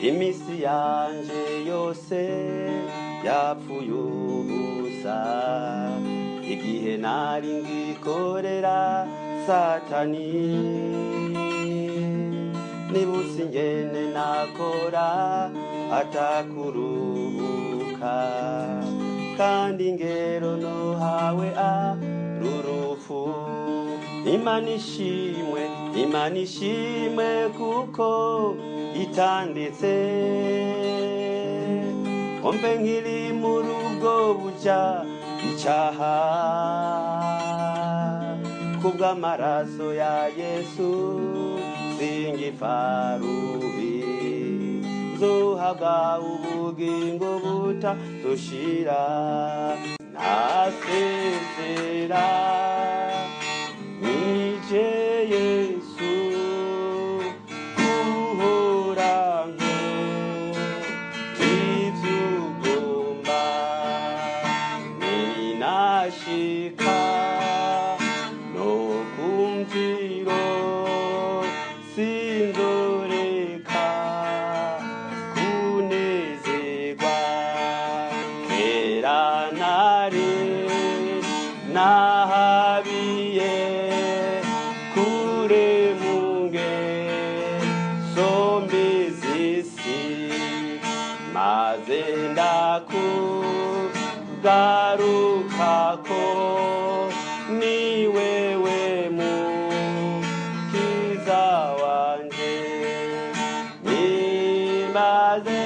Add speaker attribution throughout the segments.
Speaker 1: Iminsi yanje yose yapfuye ubusa, igihe nari ngikorera Satani. Nibutse ingene nakora atakuruhuka, kandi ingero nohawe arurupfu. Imana ishimwe, Imana ishimwe, kuko itanditse ombe nkiri muri ubwo buja icaha. Kubw'amaraso ya Yesu singifarubi, nzohabwa ubugingo butazoshira. Nasezera nije Yesu guhorango ivyugomba, ninashika no kumviro sinzoreka kunezerwa. Kera nari nahabiye kure mu ngeso mbi z'isi, maze ndakugarukako, ni wewe mukiza wanje. Nimbaze,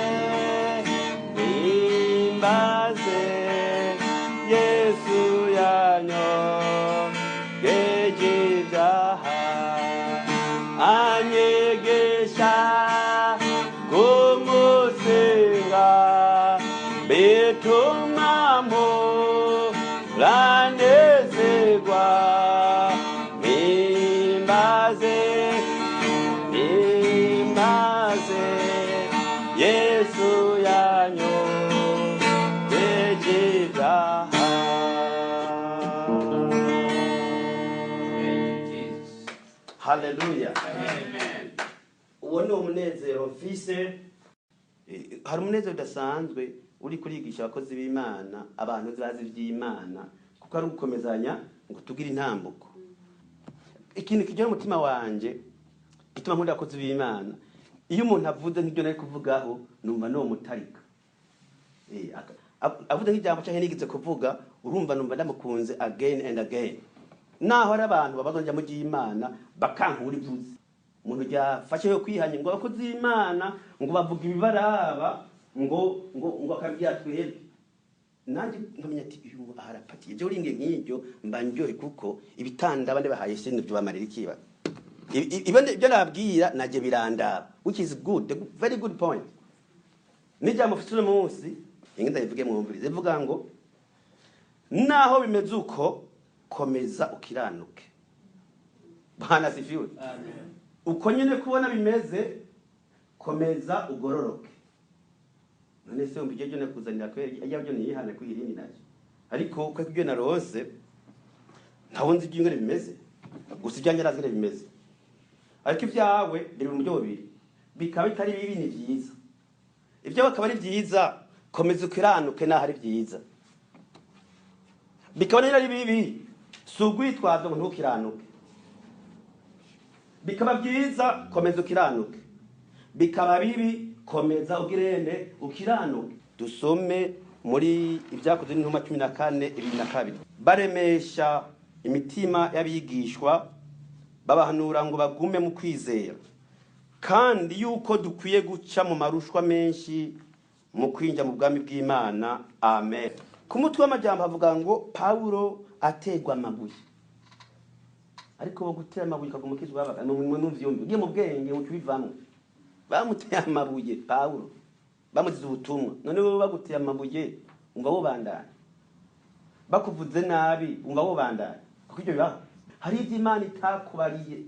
Speaker 1: nimbaze Yesu yanyogeje ibyaha, anyigisha kumusenga, bituma mpora. Nimbaze, nimbaze Yesu yanyogeje ibyaha.
Speaker 2: Thank you, Jesus.
Speaker 1: Haleluya!
Speaker 2: Amen.
Speaker 1: Uwo ni umunezero mfise. Hari umunezero udasanzwe uri kurigisha abakozi b'Imana, abantu bazi iby'Imana, kuko ari ugukomezanya ngo tugire intambuko. Ikintu kijya mu mutima wanje gituma nkunda abakozi b'Imana, iyo umuntu avuze nk'ibyo nari kuvugaho, numva no mutarika. Avuze nk'ijambo canke nigeze kuvuga, urumva numva ndamukunze again and again, naho ari abantu babazwa njya mu ry'Imana bakankura ivuze umuntu ryafashe yo kwihanya ngo abakozi b'Imana ngo bavuga ibibaraba, ngo akabwira twebwe. Nanjye nkamenya ati uyu arapatiye je uringe nk'iryo, mba ndyohe, kuko ibitanda abandi bahaye sino byo bamarira ikiba. Ibyo nababwira najye birandaba, which is good, a very good point. N'ijambo mfite uno munsi inge ndayivuge mwumvirize, ivuga ngo naho bimeze uko, komeza ukiranuke. Bwana sifiwe!
Speaker 2: Amen.
Speaker 1: Uko nyine kubona bimeze, komeza ugororoke. None se wumva ibyo nakuzanira kweri ibyo niyihane kuri irindi nacyo, ariko uko ibyo narose ntawo nzi iby'ingene bimeze, gusa ibyanjye arazi ingene bimeze. Ariko ibyawe biri mu buryo bubiri, bikaba bitari bibi, ni byiza. Ibyawe akaba ari byiza, komeza ukiranuke naho ari byiza. Bikaba nari ari bibi, si ugwitwaza ngo ntukiranuke. Bikaba byiza, komeza ukiranuke. Bikaba bibi, komeza ugirene ukiranuke. Dusome muri Ibyakozwe n'Intumwa 14:22. Baremesha imitima y'abigishwa, babahanura ngo bagume mu kwizera, kandi yuko dukwiye guca mu marushwa menshi mu kwinjira mu bwami bw'Imana. Amen. Ku mutwe w'amajambo havuga ngo Pawulo ategwa amabuye. Ariko bo gutera amabuye ukaguma ukizwa, babaga mu vyumbi ugiye mu bwenge uca ubivamwo. Bamuteye amabuye Pawulo, bamuzize ubutumwa. None wowe baguteye amabuye umva wobandanya? Bakuvuze nabi umva wobandanya? Kuko ibyo bibaho. Hari ibyo Imana itakubariye,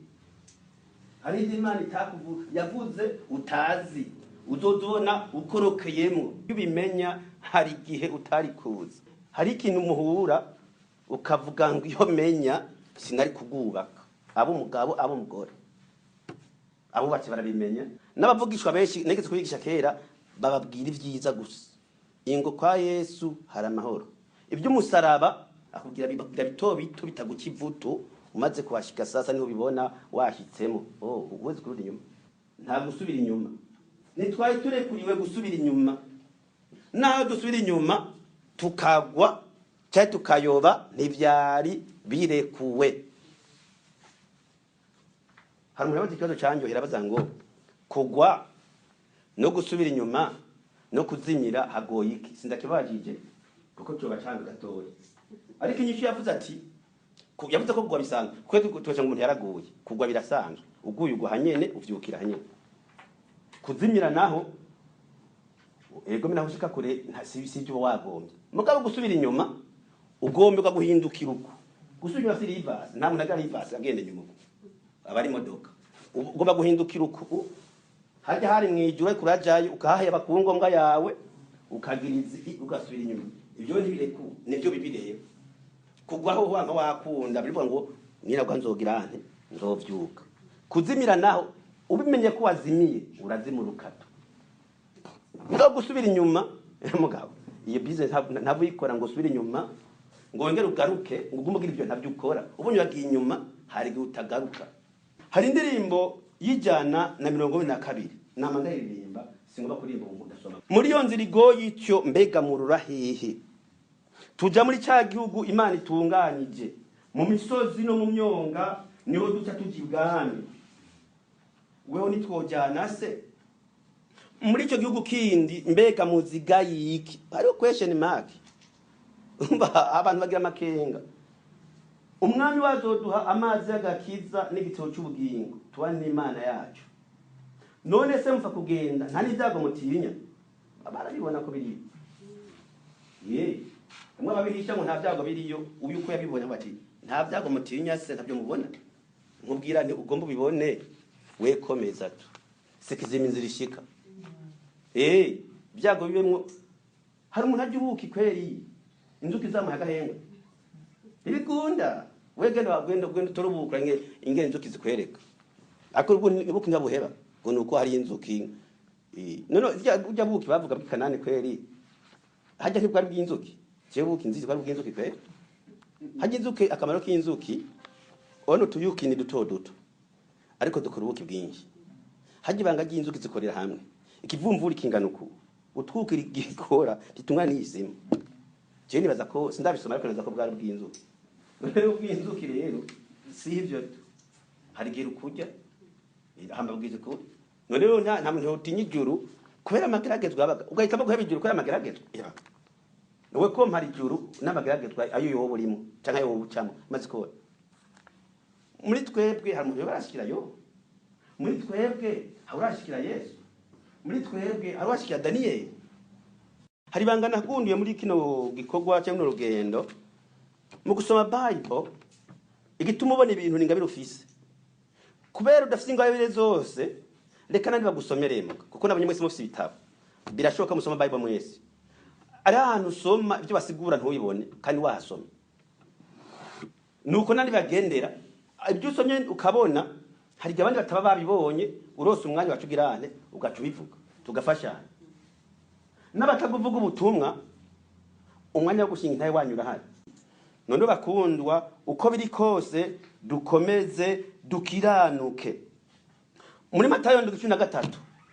Speaker 1: hari ibyo Imana itakuvuze, yavuze utazi, uzozubona ukorokeyemo. Iyo ubimenya, hari igihe utari kuza. Hari ikintu muhura ukavuga ngo iyo menya sinari kubwubaka. Abo umugabo, abo umugore, abubatsi barabimenya. N'abavugishwa benshi nigeze kubigisha kera bababwira ibyiza gusa. Ingo kwa Yesu hari amahoro. Iby'umusaraba akubwira bibabwira bito bito bitaguca ivutu, umaze kuhashika sasa niho ubibona washitsemo. Oh, uwezi kurudi inyuma. Nta gusubira inyuma. Ntitwari turekuriwe gusubira inyuma. Naho dusubira inyuma tukagwa cyangwa tukayoba ntibyari birekuwe. Hari umuntu yabaza ikibazo cyanyohera abaza ngo kugwa no gusubira inyuma no kuzimira hagoye iki? Sindakibajije kuko cyoba canga gatoya. Ariko inyishu yavuze ati yavuze ko kugwa bisanzwe, kuko tubaca ngo umuntu yaraguye. Kugwa birasanzwe, uguye ugwa hanyene uvyukira hanyene. Kuzimira naho ego mina ushika kure si ibyo wagombye. Mugabo gusubira inyuma ugombye guhindukira uko. Gusubira inyuma si reverse, nta muntu agara reverse agenda inyuma uko. Aba ari imodoka. Ugomba guhindukira uko. Hajya hari mwijuru ariko urajayo ukahaheba ku ngombwa yawe ukagira izi ugasubira inyuma. Ibyo ntibireku nibyo bibireba. Kugwaho wanka wakunda bivuga ngo niragwa nzogira nte nzovyuka. Kuzimira naho ubimenye ko wazimiye urazimurukato. Mugabo gusubira inyuma mugabo iyo business ntabwo uyikora ngo usubire inyuma ngo wongere ugaruke ngo ugume ugira ibyo ntabyo ukora. Ubonye wagiye inyuma hari igihe utagaruka. Hari indirimbo y'142 nama ndaririmba singomba kuririmba ubu ndasoma. Muri iyo nzira igoye ityo mbega murura hehe? Tuja muri cya gihugu Imana itunganije, mu misozi no mu myonga niho duca tuja ibwami. Weho nitwojana se muri icyo gihugu kindi? Mbega muziga yiki? Hariho question mark. Abantu bagira amakenga. Umwami wazoduha amazi y'agakiza n'igitabo cy'ubugingo, tubane n'Imana yacu. None se mupfa kugenda nta n'ibyago mutinya? Barabibona ko biriyo. Ye bamwe babihisha ngo nta byago biriyo, uyu uko yabibonye bati nta byago mutinya se ntabyo mubona? Nkubwira nti ugomba ubibone we komeza tu sikizima inzira ishika. Byago bibemwo. Hari umuntu ajya ubuki kweri inzuki zamuha agahengwe ntibikunda. Wegenda wagenda ugenda utora ubuki ingene inzuki zikwereka. Ariko ubuki ntabuheba ngo nuko hari inzuki. None ujya buki bavuga bw'ikanani kweri hajya ntibwari bw'inzuki. Jewe buki nzizi bwari bw'inzuki kweri. Hajya inzuki, akamaro k'inzuki ono tuyuki ni duto duto ariko dukora ubuki bwinshi. Hajya ibanga ry'inzuki zikorera hamwe. Ikivumvuri kingana uku utwuki gikora gitungana n'izima. Jewe nibaza ko sindabisoma ariko nibaza ko bwari bw'inzuki. Rero bw'inzuki rero si ivyo tu. Hari igihe kurya hamba bwize ko none rero nta muntu utinya ijuru kubera amageragezwa yabaga ugahitamo guheba ijuru kubera amageragezwa. Wowe ko mpari ijuru n'amageragezwa ayo yoba urimo canke ayo wowe ucamo maze ko muri twebwe hari umuntu barashikira yo, muri twebwe hari urashikira Yesu, muri twebwe hari urashikira Daniel. Hari ibanga nakundiye muri kino gikorwa cyangwa runo rugendo mu gusoma Bible, igituma ubona ibintu ni ingabire ufise. Kubera udafise ingabire zose, reka nandi bagusomeremo kuko nabonye mwese mufise ibitabo. Birashoboka musoma Bible mwese. Ari ahantu usoma ibyo basigura ntubibone kandi wahasoma. Nuko nandi bagendera ibyo usomye ukabona hari igihe abandi bataba babibonye, urose umwanya wacu ugirane ugaca ubivuga tugafashanya. N'abatakuvuga ubutumwa umwanya wo gushinga intahe wanyu urahari. None bakundwa uko biri kose dukomeze dukiranuke. Muri Matayo 13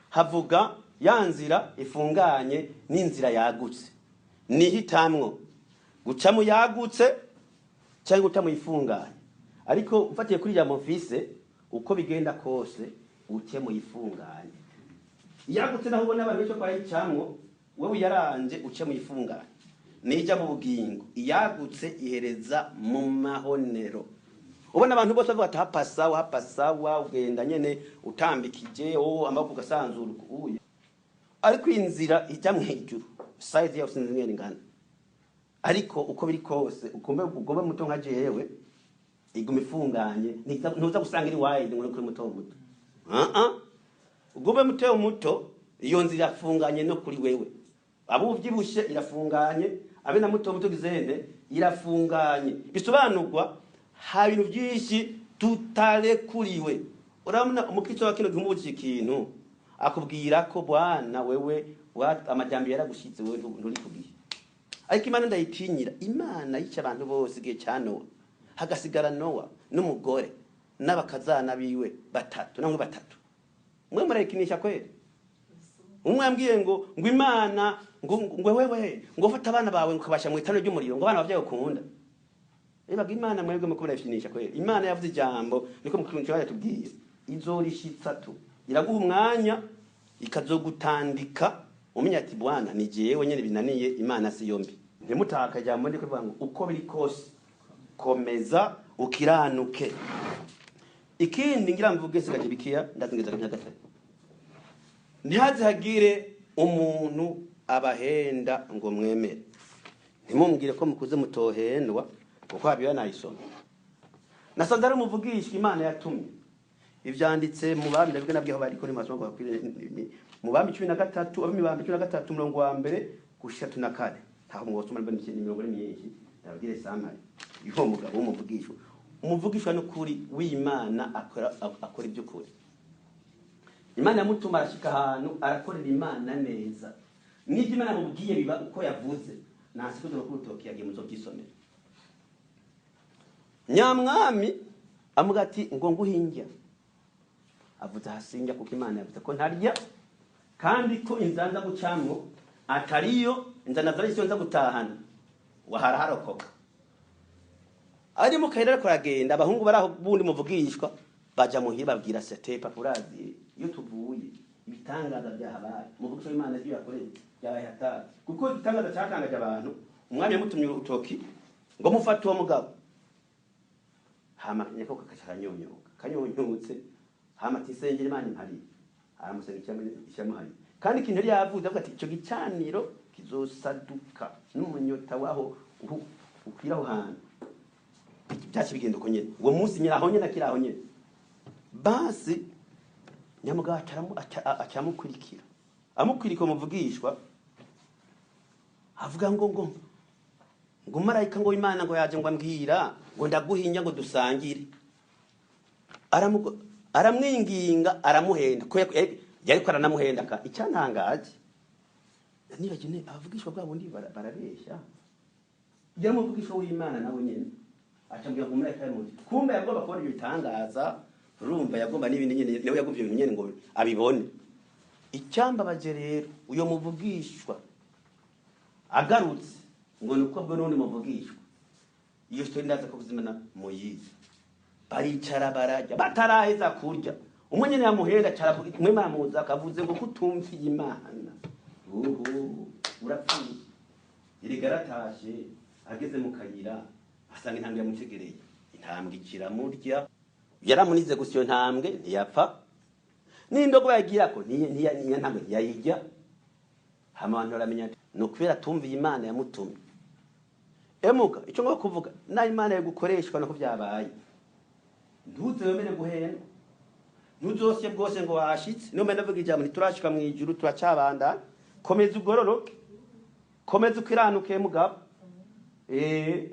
Speaker 1: havuga ya nzira ifunganye n'inzira yagutse. Nihitamwo guca mu yagutse cyangwa guca mu ifunganye. Ariko ufatiye kuri ya mofise uko bigenda kose uce mu ifunganye. Yagutse naho ubona abantu benshi kwayicamwo, wewe yaranje uce mu ifunganye. Nija mu bugingo iyagutse ihereza mu mahonero. Ubona abantu bose bavuga ati hapa sawa hapa sawa, ugenda nyene utambikije oh amaboko ugasanzura uye. Ariko inzira ijya mu ijuru size yayo sinzi ngene ingana. Ariko uko biri kose ukombe ugombe muto nka jewe iguma ifunganye, ntuza gusanga iri wide ngo kuri muto muto. Ugombe muto muto iyo nzira ifunganye no kuri wewe. Abo uvyibushe irafunganye, abe na muto muto gizende irafunganye. Bisobanurwa ha bintu byinshi tutarekuriwe. Urabona umukristo wa kino gihe umubuze ikintu Akubwira ko bwana wewe amajyambere yaragushitse, wewe nturi kugihe. Ariko Imana ndayitinyira. Imana yica abantu bose igihe cya Nowa, hagasigara Nowa n'umugore n'abakazana biwe batatu, namwe batatu mwe murayikinisha kweri. Umwe yambwiye ngo Imana ngo wewe ngo ufate abana bawe ngo ukabasha mu itano ry'umuriro, ngo abana bavyaye ukunda. Ebaga Imana mwebwe muko murayikinisha kweri. Imana yavuze ijambo, niko mu kintu yatubwiye, izorishitsa tu. Iraguha umwanya ikazogutandika, umenya ati bwana ni jewe nyene binaniye, Imana si yombi. Ntimutaka ijambo, ndi kuvuga ngo uko biri kose komeza ukiranuke. Ikindi ngira mvuge, sigaje bikiya, ndazingeza nyagatare. Ntihazihagire umuntu abahenda ngo mwemere. Ntimumbwire ko mukuze mutohendwa, kuko habiba nayisoma. Nasanze ari umuvugishwa Imana yatumye. Ivyanditse mu Bami, ndabwo nabwiho bariko ni masomo bakwire mu Bami 13, Abami ba 13, umurongo wa mbere gushika tuna kane. Ntaho mwosoma, mbere imirongo ni myinshi. Ndabwire samari yuwo mugabo w'umuvugishwa, umuvugishwa n'ukuri w'Imana, akora iby'ukuri. Imana yamutuma, arashika ahantu arakorera Imana neza, n'ibyo Imana yamubwiye biba uko yavuze. Nasi kuzo kurutoki yagiye muzobyisomera. Nyamwami amuga ati ngo nguhinjya, avuze hasinjya, kuko Imana yavuze ko ntarya, kandi ko inzira nza gucamwo atariyo inzira nazari nza gutahana. Wahara harokoka ari mu kayira, ariko aragenda, abahungu bari aho bundi muvugishwa baja muhira babwira sete: "Papa, urazi iyo tuvuye ibitangaza byahabaye, umuvugisha w'Imana ibyo yakoreye byabaye hatari." Kuko igitangaza cyatangaje abantu, umwami yamutumye urutoki ngo mufate uwo mugabo. Hama nyako kanyonyuka kanyonyutse, hama ati: "Sengera Imana impariye." Aramusenga, ishyiramuhariye. Kandi ikintu yari yavuze, avuga ati icyo gicaniro kizosaduka n'umunyota waho ukwira aho hantu. Byaci bigenda uko nyene uwo munsi nyine, aho nyene, akiri aho nyene. Basi nyamugabo acamukurikira, amukwirika umuvugishwa, avuga ngo marayika ngo Imana ngo yaje ngo ambwira ngo ndaguhinya ngo dusangire. Aramwinginga, aramuhenda, ko yariko aranamuhenda. Ka icyantangaje nibagiwe ne abavugishwa bwa bundi barabeshya. Yari umuvugishwa w'Imana nawe nyene, acambwira ngo marayika yamuzi. Kumbe yagomba kubona ibyo bitangaza, urumva yagomba n'ibindi nyene, nawe yagomba ibyo bintu nyene ngo abibone. Icyambabaje rero, uyo muvugishwa agarutse ngo ni uko bwo n'undi muvugishwa, iyo story ndaza ko kuzimana muyizi. Baricara bararya, bataraheza kurya, umwe nyene yamuhenda caravuga mwe mamuza akavuze ngo kutumviye Imana uhu urapfuye. Erega aratashe, ageze mu kayira asanga intambwe yamucegereye, intambwe ikiramurya. Yaramunize gusa iyo ntambwe ntiyapfa, n'indogobe yagirako niya ntambwe ntiyayirya. Hama abantu baramenya ati ni ukubera atumviye Imana yamutumye. Emuga icyo ngomba kuvuga, naho Imana yagukoreshwa nako byabaye, ntuze wemere guhendwa, ntuzosye bwose ngo washitse. Niyo mpamvu ndavuga ijambo, ntiturashika mu ijuru, turacabandanya. Komeza ugororoke, komeza ukiranuke mugabo.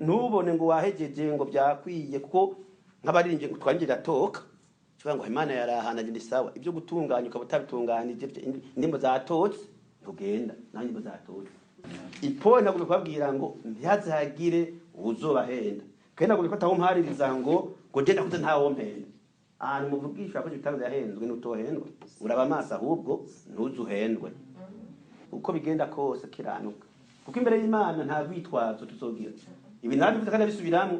Speaker 1: Ntubone ngo wahejeje ngo byakwiye, kuko nk'abaririmbyi twangira toka tuvuga ngo Imana yarahana ndi sawa. Ibyo gutunganya ukaba utabitunganije, indirimbo zatotse ntugenda naho indirimbo zatotse. Ipo ntabwo kubabwira ngo ntihazagire uzobahenda, kandi ntabwo ko atawumpaririza ngo ngenda kuze ntawompenda. Ahantu muvugisha ko ibitangaza yahenzwe n'utohendwa, uraba amaso ahubwo ntuzuhendwe. Uko bigenda kose kiranuka, kuko imbere y'Imana nta rwitwazo tuzogira. Ibi narabivuze kandi abisubiramo.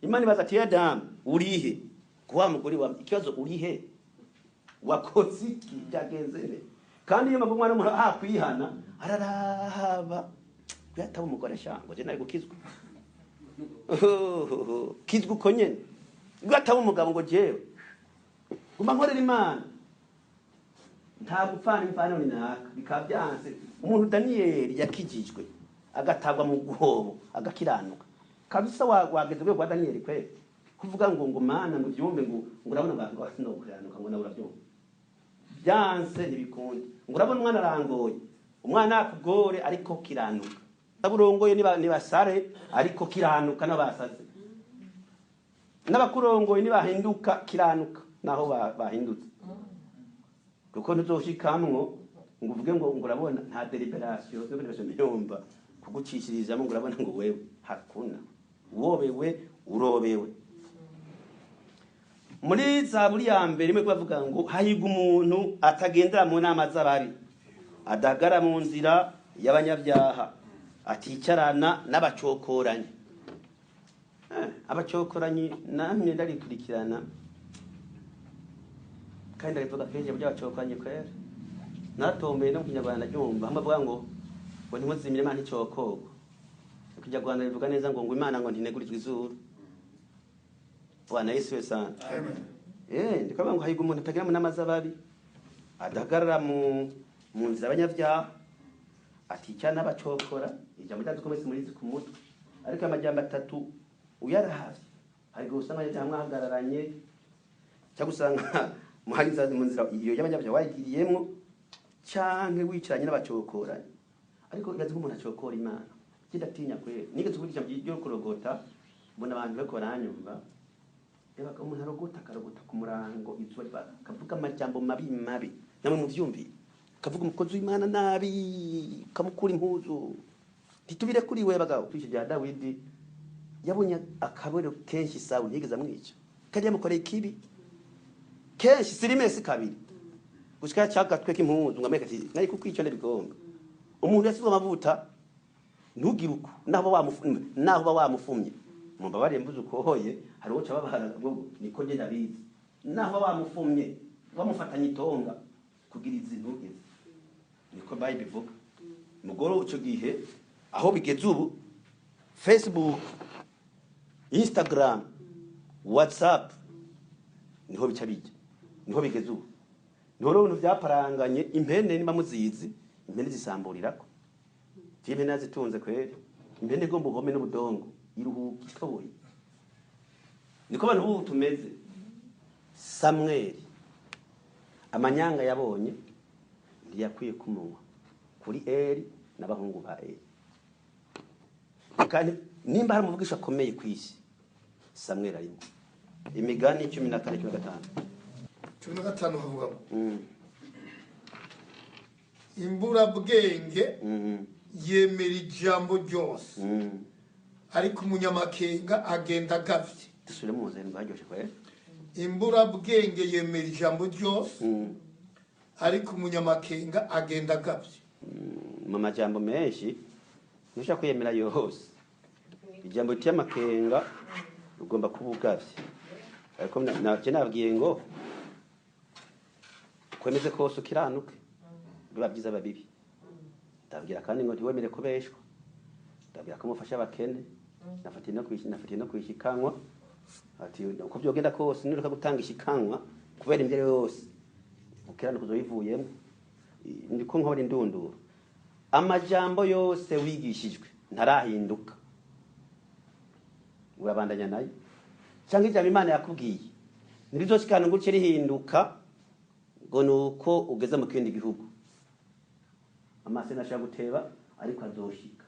Speaker 1: Imana ibaza ati: "Adamu, urihe?" Kuwa mugore wa ikibazo, urihe, wakoze iki, byagenze nde? Kandi iyo umwana w'umuntu akwihana ararahaba kuyataba umugore shango je nari gukizwa, kizwa uko nyene. Gataba umugabo ngo jewe guma nkorera Imana, nta gupfana imvano ni naka bikaba byanse. Umuntu Daniyeli yakijijwe agatabwa mu guhobo agakiranuka kabisa, wageze urwego rwa Daniyeli kweli, kuvuga ngo Mana ngo byumve, ngo urabona ngo ngo gukiranuka, ngo nawe urabyumva byanse ntibikunda, ngo urabona umwana arangoye, umwana akugore ariko kiranuka, aburongoye niba nibasare ariko kiranuka, n'abasaze n'abakurongoye nibahinduka kiranuka naho bahindutse. Kuko ntuzoshikamwo ngo uvuge ngo urabona nta deliberation, deliberation yumva kugucishirizamo ngo urabona ngo wewe hakuna. Wobewe urobewe. Muri Zaburi ya mbere imwe bavuga ngo hahirwa umuntu atagendera mu nama z'ababi, adahagara mu nzira y'abanyabyaha, aticarana n'abacokoranyi. Abacokoranyi namwe ndarikurikirana kandi ndarivuga kenshi by'abacokoranyi kwera. Naratombeye no mu Kinyarwanda ryumva hamwe bavuga ngo ntimuzimire Imana icokorwa. Mu Kinyarwanda bivuga neza ngo Imana ngo ntinegurizwe izuru. Bwana Yesu we sana.
Speaker 2: Amen.
Speaker 1: Ndikavuga ngo hahirwa umuntu atagira mu nama z'ababi, adahagarara mu nzira y'abanyabyaha, atica n'abacokora. Ijambo ryacu ko mwese murizi ku mutwe, ariko amajambo atatu uyarahavye hari igihe usanga abanyabyaha mwahagararanye, cyangwa usanga muhariza mu nzira iyo y'abanyabyaha wayigiriyemwo, canke wicaranye n'abacokoranye. Ariko irazi ko umuntu acokora Imana, kidatinya kwera. Nigeze kuvuga ijambo ryo kurogota, mbona abantu bariko baranyumva. Reba umuntu arogota akarogota ku murango, izuba riva, akavuga amajambo mabi mabi, namwe muvyumviye, akavuga umukozi w'Imana nabi, akamukura impuzu. Ntitubire kuri we bagabo. Kwishe rya Dawidi yabonye akabero kenshi, Sawuli ntiyigeze amwica kandi yamukoreye ikibi kenshi, sirimesi kabiri gushika cyagatwe k'impuzu ngo ameke ati nari kukwica ndabigomba. Umuntu yasizwe amavuta ntugire uko naho wamufumye, naho uba wamufumye, mumbabarire mvuze ukohoye, hari uwo cababara ngo niko nje ndabizi, naho wamufumye wamufatanye itonga kugira izi ntugeze, niko Bible ivuga. Mugoro ico gihe aho bigeze ubu, Facebook, Instagram, WhatsApp niho bica bijya, niho bigeze ubu. Niho rero ibintu byaparanganye. Impene niba muzizi, impene zisamburirako. Impene nazitunze kweri, impene igomba ubuhome n'ubudongo, iruhuka itoboye. Niko abantu b'ubu tumeze. Samweli amanyanga yabonye ntiyakwiye kumunywa kuri Eli n'abahungu ba Eli. Kandi nimba hari umuvugisha akomeye ku isi, Samweli arimo. Imigani 14 15.
Speaker 2: 15 havuga ngo imburabwenge yemera ijambo ryose, ariko umunyamakenga agenda agavye.
Speaker 1: Dusubire mu nzira baryoshe kwera.
Speaker 2: Imburabwenge yemera ijambo ryose, ariko umunyamakenga agenda agavye.
Speaker 1: Mu majambo menshi ntushaka kwiyemera yose. Ijambo ry'amakenga ugomba kuba ugavye. Ariko je nababwiye ngo kwemeze kose ukiranuke, biba byiza babibi. Ndabwira kandi ngo ntiwemere kubeshwa. Ndabwira ko mufasha abakene, nafatiye no kwishikanwa. Ati uko byogenda kose nureka gutanga ishikanwa kubera imbyere yose ukiranuka uzoyivuyemo. Ndiko nkora indunduro. Amajambo yose wigishijwe ntarahinduka, urabandanya nayo. Cyangwa ijambo Imana yakubwiye ntirizoshikana ngo uce rihinduka ngo nuko ugeze mu kindi gihugu. Amaso nashaka guteba ariko azoshika.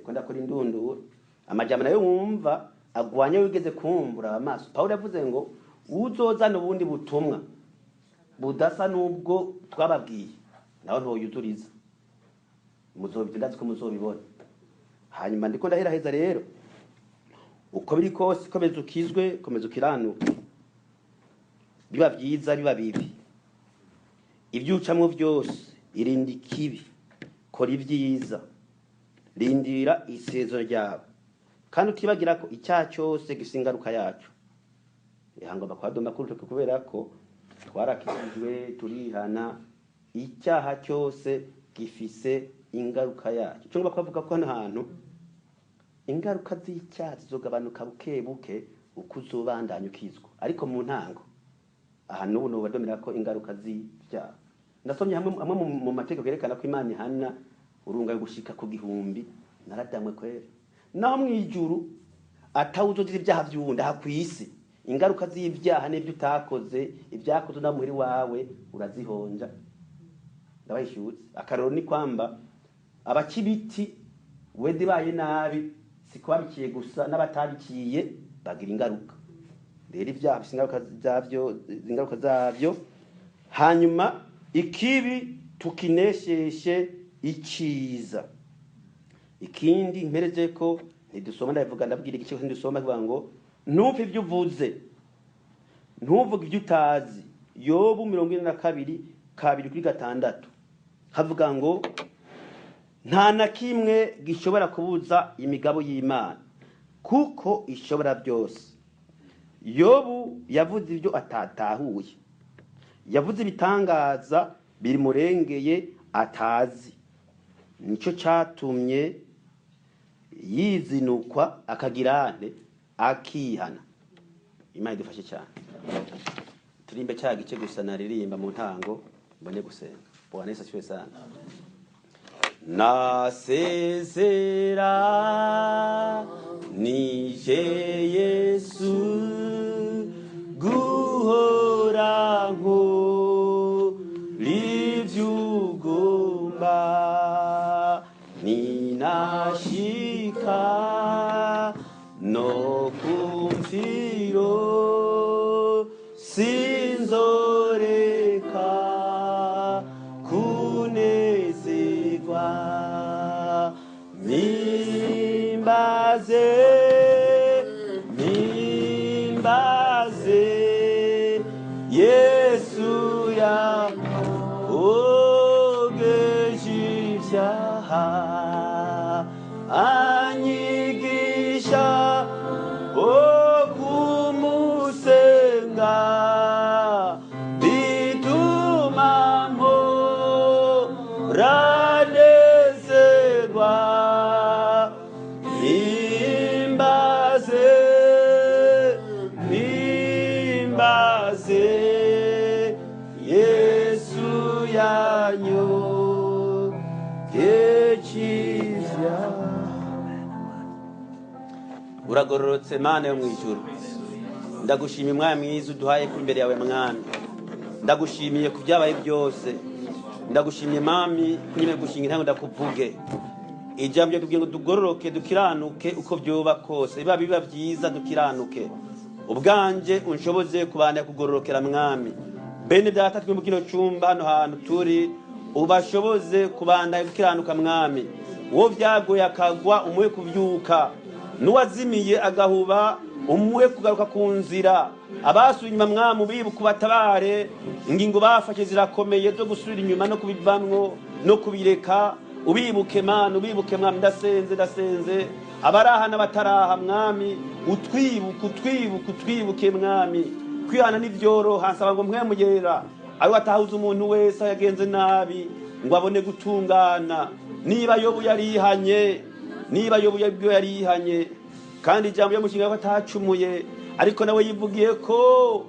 Speaker 1: Ko ndakora indunduro. Amajambo nayo wumva agwanya wigeze kumbura amaso. Paulo yavuze ngo uzozana ubundi butumwa budasa n'ubwo twababwiye, nawe ntoyuzuriza, muzobibona, ndazi ko muzobibona. Hanyuma ndiko ndaheraheza rero, uko biri kose komeza ukizwe, komeza ukiranuke, biba byiza biba bibi, ibyo ucamwo byose irinde ikibi, kora ibyiza, rindira isezo ryawe, kandi utibagira ko icyaha cyose gifise ingaruka yaco. Ihangomba kwadoma kurutoke kubera ko twarakijijwe turihana. Icyaha cyose gifise ingaruka yaco. Ico ngomba kuvuga ko hano hantu ingaruka z'icyaha zizogabanuka buke buke uko uzobandanya ukizwa, ariko mu ntango aha n'ubu nobadomera ko ingaruka z'ibyaha. Ndasomye hamwe mu mategeko yerekana ko Imana ihana urunga gushika ku 1000, naradamwe kwera. Naho mwijuru atawuzogira ibyaha by'uwundi, aha kw'isi ingaruka z'ibyaha n'ibyo utakoze, ibyakozwe na muhiri wawe urazihonja. Ndabayishutse. Akaroro ni kwamba abakibiti wede baye nabi, siko babikiye gusa n'abatabikiye bagira ingaruka. Rero ibyaha bifise ingaruka zavyo, ingaruka zavyo. Hanyuma ikibi tukinesheshe icyiza. Ikindi mpereze ko ntidusoma, ndabivuga, ndabwira igice ntidusoma, kivuga ngo ntupfe ibyo uvuze, ntuvuge ibyo utazi. Yobu 42:2-6 havuga ngo nta na kimwe gishobora kubuza imigabo y'Imana, kuko ishobora byose. Yobu yavuze ibyo atatahuye, yavuze ibitangaza bimurengeye atazi. Nicyo cyatumye yizinukwa akagirane akihana. Imana idufashe cyane. Turimbe cya gice gusa naririmba mu ntango, mbone gusenga. Bwana Yesu asifiwe sana. Nasezera nije Yesu guhora nkora ivyo ugomba, ninashika no kumfiro sinzoreka kunezerwa. Mimbaze, mimbaze Yesu ya ogeje ivyaha, anyigisha okumusenga, bituma mporanezerwa. Himbaze, himbaze Yesu yanyu ivyaha. Uragororotse Mana yo mu ijuru. Ndagushimiye umwanya mwiza uduhaye kuri imbere yawe Mwami. Ndagushimiye ku byabaye byose. Ndagushimiye Mami kunyemera gushinga intango ndakuvuge. Ijambo ryo kugira ngo tugororoke dukiranuke uko byoba kose, biba byiza dukiranuke. Ubwanje unshoboze kubana kugororokera Mwami. Bene data twe mu kino cyumba hano hantu turi, ubashoboze kubanda gukiranuka Mwami. Uwo byagoye akagwa umuhe kubyuka, n'uwazimiye agahuba umuhe kugaruka ku nzira. Abasuye inyuma Mwami ubibuke ubatabare. Ingingo bafashe zirakomeye zo gusubira inyuma no kubivamwo no kubireka. Ubibuke Mana, ubibuke Mwami. Ndasenze, ndasenze abaraha n'abataraha Mwami, utwibuke, utwibuke, utwibuke Mwami. Kwihana ntibyoroha, nsaba ngo mwemugera ari watahuza umuntu wese aho yagenze nabi ngo abone gutungana. Niba Yobu yarihanye, niba Yobu yarihanye, kandi ijambo ryamushinga ko atacumuye, ariko nawe yivugiye ko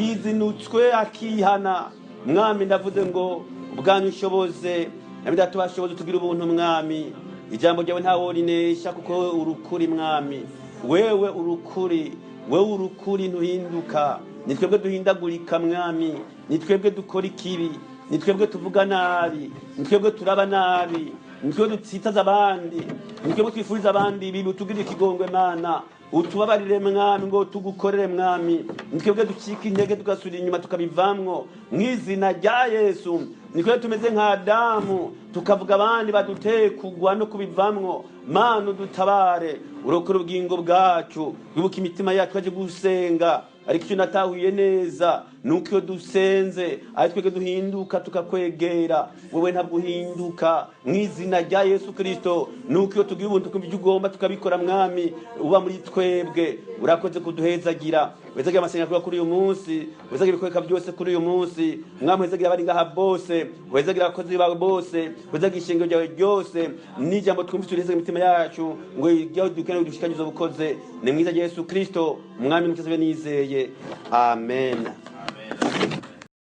Speaker 1: yizinutswe akihana. Mwami ndavuze ngo ubwanyu ushoboze nabida tubashoboze tugira ubuntu Mwami. Ijambo ryawe ntawe urinesha, kuko urukuri Mwami. Wewe urukuri, wewe urukuri ntuhinduka. Ni twebwe duhindagurika Mwami, ni twebwe dukora ikibi, ni twebwe tuvuga nabi, ni twebwe turaba nabi, ni twebwe dutsitaza abandi, ni twebwe twifuriza abandi ibibi. Utugirire ikigongwe Mana, utubabarire Mwami, ngo tugukorere Mwami. Ni twebwe ducika intege tugasubira inyuma tukabivamwo mw'izina rya Yesu. Ni twebwe tumeze nka Adamu tukavuga abandi baduteye kugwa no kubivamwo. Mana udutabare, urokore ubugingo bwacu, wibuke imitima yacu twaje gusenga. Ariko icyo natahuye neza nuko iyo dusenze ari twebwe duhinduka tukakwegera, wewe ntabwo uhinduka mw'izina rya Yesu Kristo. Nuko iyo tugiye ubuntu tukumva ibyo ugomba tukabikora Mwami, uba muri twebwe. Urakoze kuduhezagira, wezagira amasengesho kuri uyu munsi, wezagira ibikorwa byose kuri uyu munsi Mwami, wezagira abari ngaha bose, wezagira abakozi bawe bose, wezagira ishengero ryawe ryose, n'ijambo twumvise uriheze imitima yacu ngo iryo dukeneye dushikanyirize ubukoze. Ni mwiza Yesu Kristo Mwami n'Umukiza, nizeye. Amen.